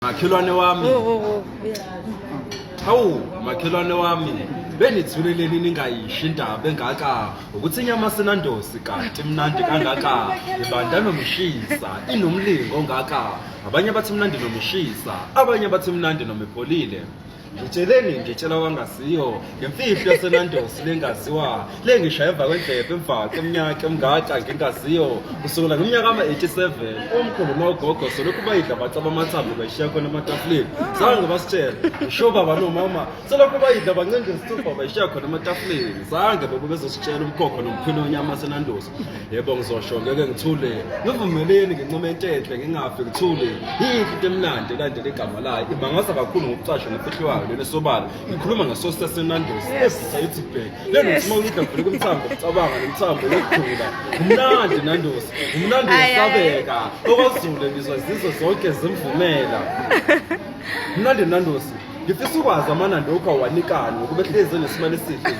Makhelwane wami. Oh, oh, oh. Yeah. Hawu, makhelwane wami. Benithuleleni ningayisho indaba engaka ukuthi inyama senandosi kanti imnandi kangaka ibanda nomshisa inomlingo ongaka abanye bathi mnandi nomshisa abanye bathi mnandi nomipholile Ngitsheleni ngitshela kwangasiyo ngemfihlo yaseNandosi lengaziwa le ngishaya emva kwendlebe emva kweminyaka emingaka ngingaziyo kusukela ngeminyaka ama-87 omkhulu nogogo selokhu bayidla bacaba amathambo bayishiya khona ematafuleni zange basitshele ngisho baba nomama selokhu bayidla bancinde izithupha bayishiya khona ematafuleni zange bebe bezositshela umkhokho nomphino wenyama yaseNandosi Yebo ngizosho ngeke ngithule ngivumeleni ngincome into enhle ngingafi ngithule yinhle into emnandi elandela igama layo imangaza kakhulu ngokucasha nemfihlo yayo lena esobala ngikhuluma ngesosi sasenandosi evutha ithi bheke lena uthi uma uyidla kuvuleka umthambo ucabanga nomthambo yokujula umnandi nandosi umnandi uyasabeka okwazulu ngizwa izizwe zonke zimvumela mnandi nandosi ngifisa ukwazi amanandi okhu awanikani ngokuba ehlezi enesimali esihle.